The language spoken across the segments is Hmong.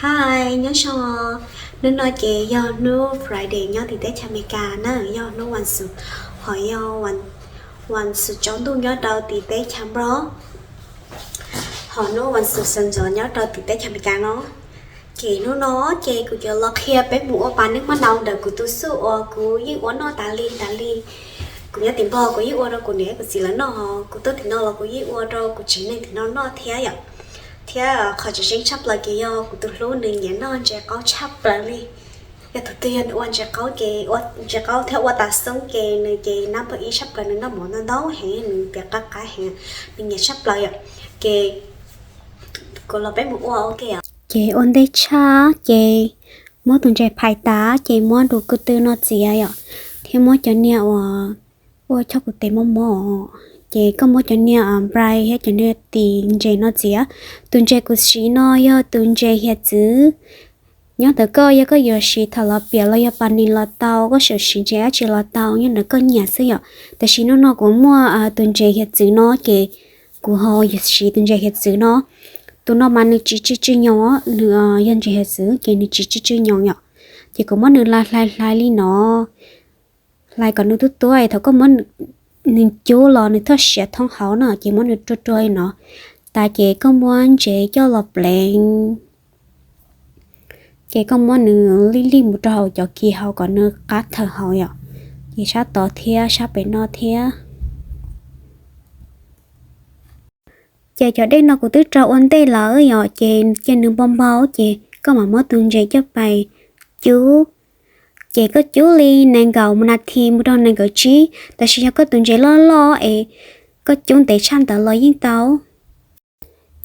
Hi, nyob zoo. Hnub no ces yog hnub Friday nyob tim teb chaws Amelikas na, yog hnub vas xuv, ho yog vas xuv tsaus ntuj nyob rau tim teb chaws Nplog, ho hnub vas xuv sawv ntxov nyob rau tim teb chaws Amelikas no. Ces hnub no ces kuv yuav los qhia peb mus ua pas neej maj nau ntawm kuv tus xub uas kuv yeej ua noj tas li tas li. Kuv nyob tim Nplog kuv yeej ua rau kuv niam kuv txiv lawv noj, kuv tuaj tim no los kuv yeej ua rau kuv tsev neeg tim no noj thiab yom. Thiab qhov tseem ceeb tshaj plaws ces yog kuv tus hlub nws nyiam noj ntses qaub tshaj plaws li. Yog tus twg yog nws ua ntses qaub ces, ntses qaub thiab ua tas xoob ces nws ces nab pab ib tshaj plaws, nws noj mov ntau ntau heev, nws tias qab qab heev, nws nyiam tshaj plaws yom. Ces kuv los peb mus ua ua ke os. Ces ua ntej tshaj ces muab tus ntses phais tas ces muab nrug ko tw no txiav yom, thiab muab cov niag uas ua choj kuv tes mos mos, ces koj muab cov niag nprais thiab cov niag tis ntses no txiav. Tus ntses kuv siv no yog tus ntses hiav txwv. Nyob ntawm koj, yog koj yuav siv tham los piam los yog pas nis los tau, koj siv ntses dab tsi los tau, nyob ntawm koj nyiam xwb yom. Tiam sis hnub no kuv muaj tus ntses hiav txwv no ces kuv ho yuav siv tus ntses hiav txwv no. Tus no mas nws tsis tsw tsw nyoos, nws yog ntses hiav txwv ces nws tsis tsw tsw nyoos yom. Ces kuv muab nws hlais hlais hlais li no, hlais kom nws tuab tuab, thaum koj muab nws cub los nws thiaj siav thoob hauv no, ces muab nws rua rua li no tas ces koj muab ntses coj los pleev, ces koj muab nws lij lij mus rau hauv cov kis hauv kom nws qab thawm hauv yom, ces sab tod thiab sab pem no thiab. Ces cov dej no kuv twb rau ua ntej lawm yom, ces cia nws npau npau ces koj mam muab tus ntses coj pais cub. Ces koj cub li nees nkaum nas this mus rau nees nkaum tsib, tab sis yog koj tus ntses loj loj es koj cub ntev tshaj ntawd los yeej tau.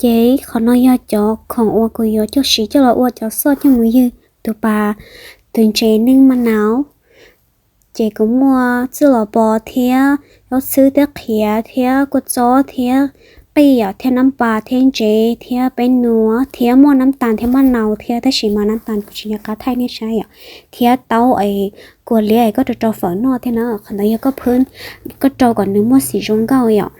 Ces qhov no yog cov khoom uas kuv yuav coj siv coj los ua cov xoj coj mus ywg tus pas, tus ntses neej maj nau. Ces kuv muaj txwj los pos thiab zaub txhwb thiab qhiav thiab kua txob thiab qij yom, thiab nab pas thiab ntsev thiab peb nuav thiab muaj nab tas thiab maj nau thiab, tab sis mas nab tas kuv tsis nco qab thaij nej saib yom, thiab taub es kua liab es koj rau rau fawm noj thiab na. Qhov ntawd yog koj phwb, koj rau kom nws muaj xim zoo nkauj yom.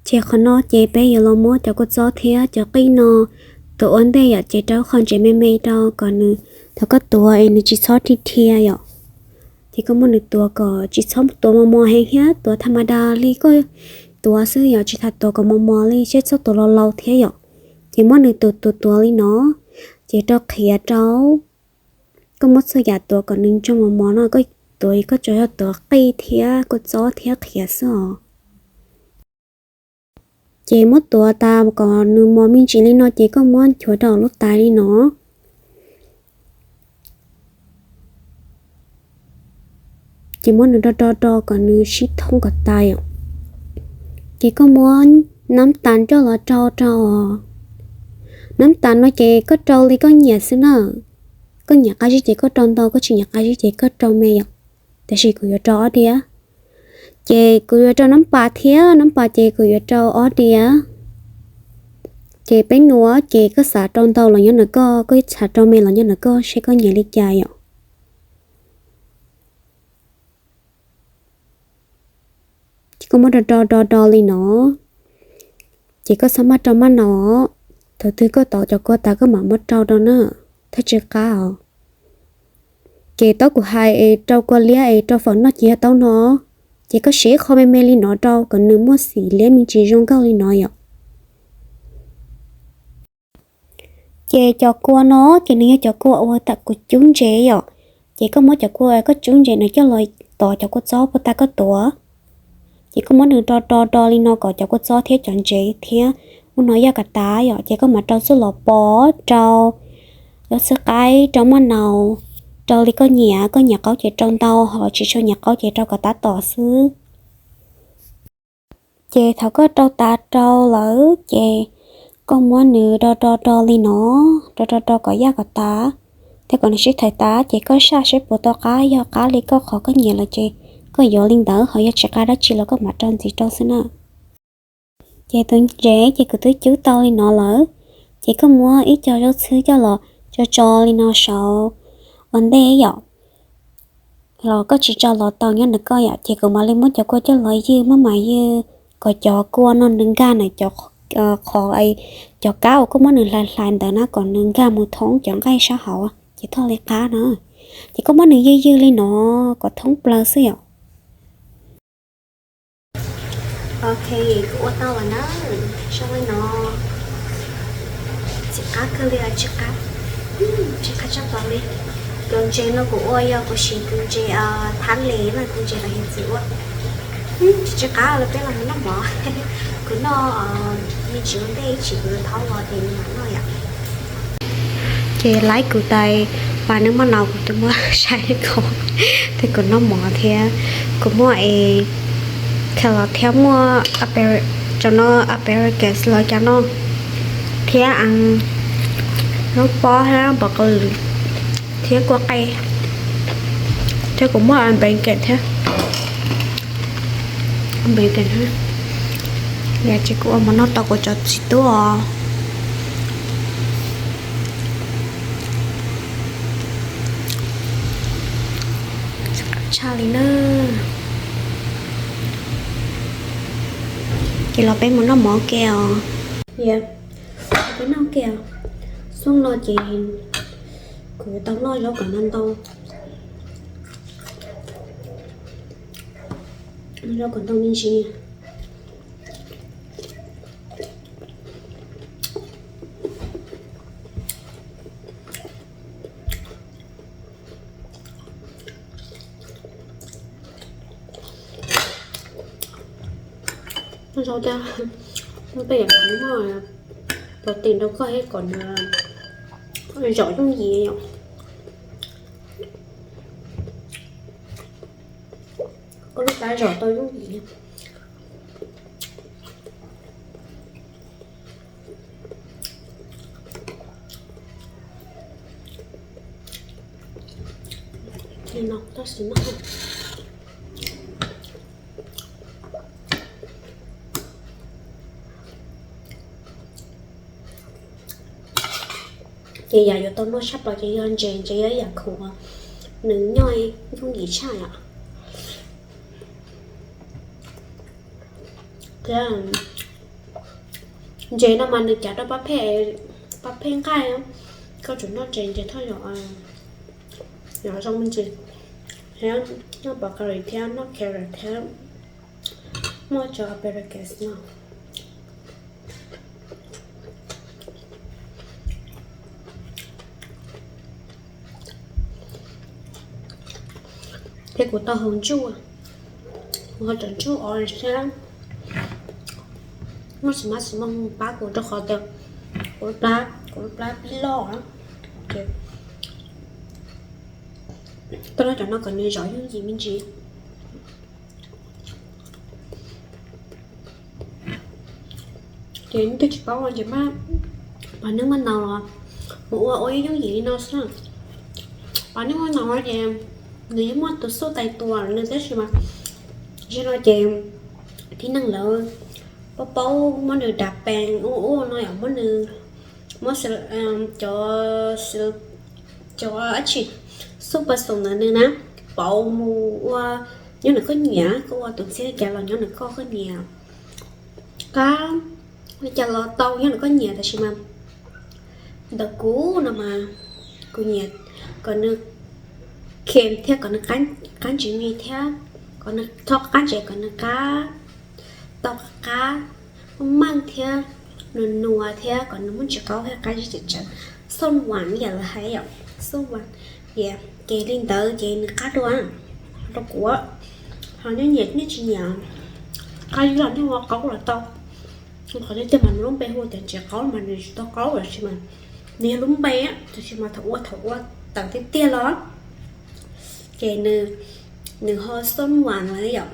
Ces qhov no ces peb yuav los muab cov kua txob thiab cov qij no tuav ua ntej yom, ces rau qhov ntsev me me rau kom nws, thaum koj tuav es nws tsis txhob dhia dhia yom. Ces koj muab nws tuav kom tsis txhob tuav mos mos heev thiab, tuav tha ma da li koj tuav xwb yom, tsis tas tuav kom mos mos li, seb txhob tuav laus laus thiab yom. Ces muab nws tuav tuav tuav li no, ces rau qhiav rau. Koj muab txhua yam tuav kom nws ntsoog mos mos no, koj tuav koj tsuas yog tuav qij thiab kua txob thiab qhiav xwb os. Ces muab tuav tas kom nws mos me ntsis li no ces koj muab nchuav rau lub tais li no. Ces muab nws do do do kom nws sib thoob kom tas yom. Ces koj muab nab tas coj los rau rau. Nab tas no ces koj rau li koj nyiam xwb na. Koj nyiam qab zib ces koj rau ntau, koj tsis nyiam qab zib ces koj rau me yom. Tab sis kuv yuav rau ob diav. Ces kuv yuav rau nab pas thiab, nab pas ces kuv yuav rau ob diav. Ces peb nuav ces koj xav rau ntau los nyob ntawm koj, koj xav rau me los nyob ntawm koj, seb koj nyiam li cas yom. Ces koj muab do do do do li no. Ces koj txhob maj rau maj no. Thaum twg koj tov cov kua tas koj mam muab rau rau na, thiaj tsis qab os. Ces tau kuv hais es rau kua liab es rau fawm noj ces yog tau no. Ces koj siv ib qho me me li no rau kom nws muaj xim liab me ntsis zoo nkauj li no yom. Ces cov kua no ces nws yog cov kua uas tam kuv cub ntsev yom. Ces koj muab cov kua koj cub ntsev no coj los tov cov kua txob puag ta koj tuav. Ces koj muab nws do do do li no kom cov kua txob thiab cov ntsev thiab ub no yaj kas tas yom. Ces koj mam rau txuj lov pov, rau zaub txhwb qaib, rau maj nau, rau li koj nyiam. Koj nyiam qaub ces rau ntau, ho tsis tshua nyiam qaub ces rau kom tab tom xwb. Ces thaum koj rau tas rau lawm ces koj muab nws do do do li no, do do do kom yaj kom tas, thiab kom nws sib thawm tas ces koj saj seb puas tau qab, yog qab li koj qhov koj nyiam lawm ces koj yuav li ntawd, ho yog tsis qab dab tsi los koj mam rau ntxiv rau xwb na. Ces tus ntsev ces kuv twb cub tau li no lawm, ces koj muab ib co zaub txhwb coj los tso tso li no saud ua ntej yom. Los koj tsis tso los tau nyob ntawm koj yom. Ces kuv mam li muab cov kua coj los ywg, muab mam ywg kom cov kua no nws nkag ntawm cov qhov Cov kab uas koj muab nws hlais hlais ntawd na kom nws nkag mus thoob cov nqaij sab hauv ces thiaj li qab na. Ces koj muab nws ywg ywg li no kom thoob plaws xwb yom. Ok, kuv ua tau lawm na. Zoo li no. Tsis qab kawg li, tsis qab, tsis qab tshaj plaws li. Cov ntses no kuv ua yog kuv siv tus ntses thab les na, tus ntses los yog txiv ua. Tsis qab los peb los noj mov. Kuv noj me ntsis ua ntej ib tsam kuv thaub los ces mam noj yom. Ces laib kuv tais pas neej maj no kuv twb muab saib ko, thiab kuv noj mov thiab. Kuv muaj es carrot thiab muaj, cov no asparagus los cas no, thiab lub pob thiab npam qws thiab kua qe, thiab kuv muaj bacon thiab. Bacon thiab. Ces kuv ua mov noj tau kuv cov txiv tub os. Tshaj li na. Ces los peb mus noj mov ke os. Peb noj ke os. Xyoo no ces kuv tau noj zaub kom ntau ntau. Zaub kom ntau me ntsis. Zaub thiab, tej yam muaj protein rau koj thiab kom nws zom yooj yim yom. Koj lub plab zom tau yooj yim. Li no tab sis no. Ces yam yuav tau noj tshaj plaws ces yog ntses, ntses yog ib yam khoom nws noj yooj yim tshaj yom. Thiab ntses no mas nws cav rau pab phem, pab phem nqaij. Koj tsum noj ntses, ntses thoj yom, yom zoo me ntsis. Thiab noj broccoli thiab noj carrot thiab muaj cov asparagus no. Ces kuv tau hau ntsuj, kuv ho cov ntsuj os thiab. Muaj xim mab xim mos pab kuv rau qhov tias kuv, kuv lub plab pib loj. Ces tau noj cov no kom nws zom yooj yim me ntsis. Ces twb tsis paub ces maj, pas neej maj no los mus ua ua yooj yim li no xwb. Pas neej maj no ces nws yeej muaj tus xuj tais tua nws tab sis mas, tam sim no ces tib neeg lawv paub paub muab nws dam pees ua ua no yom, muab nws, muab cov, cov dab tsi, xuj pas xoom ntawd nws na, pauv mus ua nyob nws koj nyiam, koj ua tus ntxhiab li cas los nyob nws koj, koj nyiam qab li cas los tau nyob nws koj nyiam, tab sis mas ntawm kuv no mas kuv nyiam kom nws khem thiab kom nws qab ntsis me thiab, kom nws tho qab ntsis kom nws qab, tau qab, meej thiab, nws nua thiab kom nws muaj ntsis qaub thiab qab zib tseem tsawv, xoj vas ib yam lawv hais yom, xoj vas. Ces li ntawd ces nws qab dua rau kuv. Ho nyob nyiam nyob tsis nyiam qab zib los nyob ua qaub los tau. Qhov tiag tiag mas nws lub npe hu tias ntses qaub mas nws tsis tau qaub lawm, tab sis mas nws yog lub npe, tab sis mas thaum ua thaum ua tawm tiag tiag los ces nws ho xoj vas lawm yom.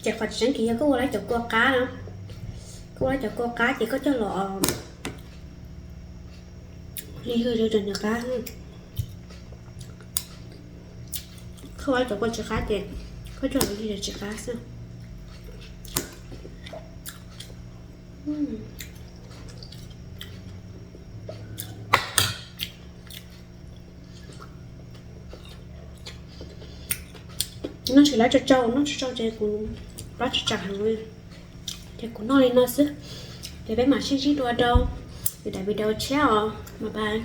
Ces qhov tseeb ces yog koj ua lawv cov kua qab na, koj ua lawv cov kua qab ces koj coj los lig hwj rau nws qab. Koj ua lawv cov kua tsis qab ces koj coj los lig rau tsis qab xwb. Noj tsis lab tsau tsau, noj tsau tsau ces kuv plab tsau tsau heev li. Ces kuv noj li no xwb, ces peb mam sib ntsib dua rau lwm daim video tshiab os. Bye bye.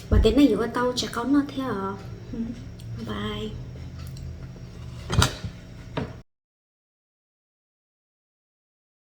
Vam tias nej yuav ua tau tsis qaug noj thiab os. Bye bye.